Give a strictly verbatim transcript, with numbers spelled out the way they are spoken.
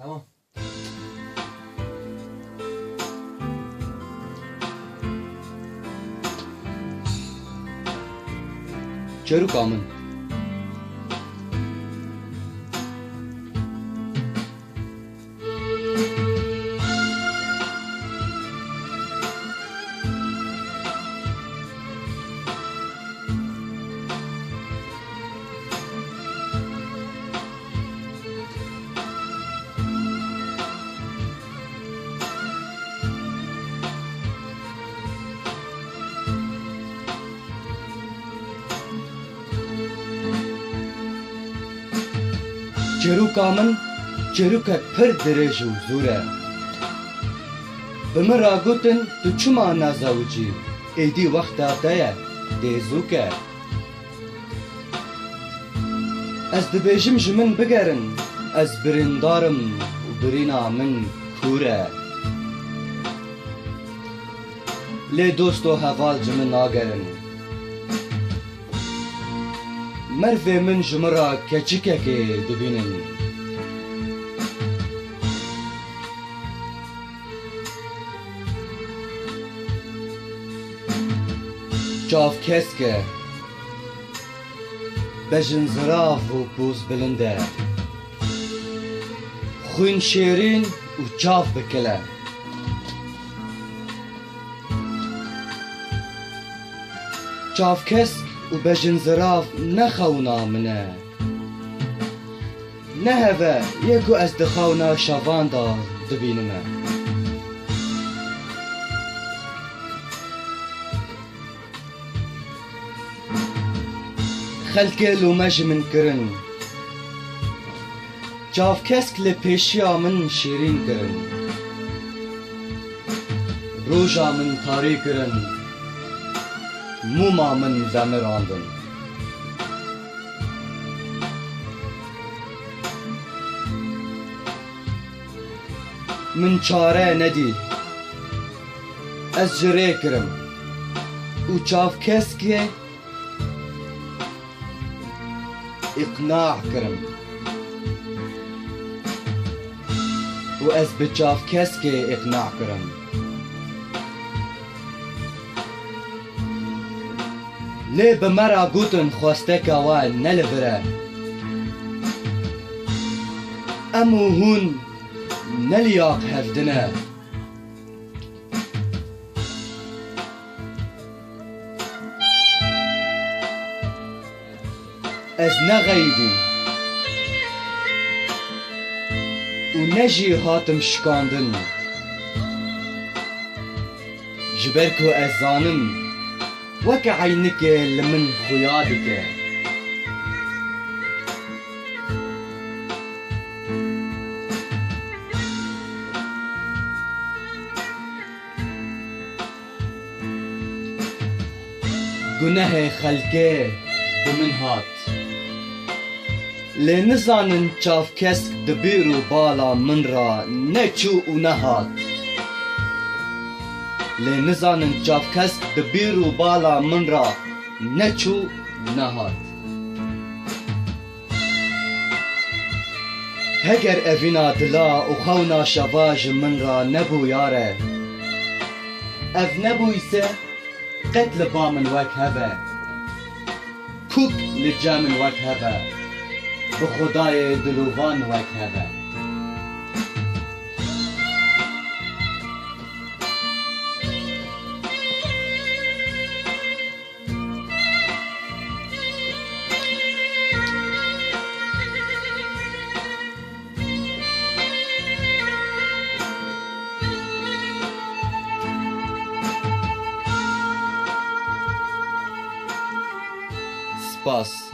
Tamam. Çêroka min. Çêroka min çêrokek pir dirêj û zûr e. Bi min re gotin, tu çima nezewicî? Êdî wexta te ye, dê zû ke. Ez dibêjim ji min bigerin, ez birîndar im û birîna min kûr e. Lê dost û heval ji min nagerin. Mervê min ji min re keçikekê dibînin. Çavkesk e, bejin zirav û poz bilind e. Xwîn şêrîn û çav bi kil e. Çavkesk û bejin zirav ne xewna min e. Ne hev e, yê ku ez di xewna şevan de dibînime. Xelkê lûme ji min kirin. Çavkesk li pêşiya min şêrîn kirin. Roja min tarî kirin. Mûma min vemirandin. Min çare nedî. Ez ji rê kirim û çavkeskê îqna kirim. Û ez bi çavkeskê îqna kirim. Lê bi me re gotin xwesteke we ne li vir e. Em û hûn ne li yaq hevdin e. Ez nexeyidîm û ne jî hatim şikandin. Ji ber ku ez zanim, weke eynikê li min xuya dike. Gunehê xelkê bi min hat. Lê nizanin çavkesk di bîr û bala min re neçû û nehat. Lê nizanin çavkesk di bîr û bala min re neçû û nehat. Heger evîna dila û xewna şeva ji min re nebû yare, ev nebûyse, qet li ba min wek hev e. Kûk li cem min wek hev e. Bi Xwedayê dilovan wek hev e. Spas.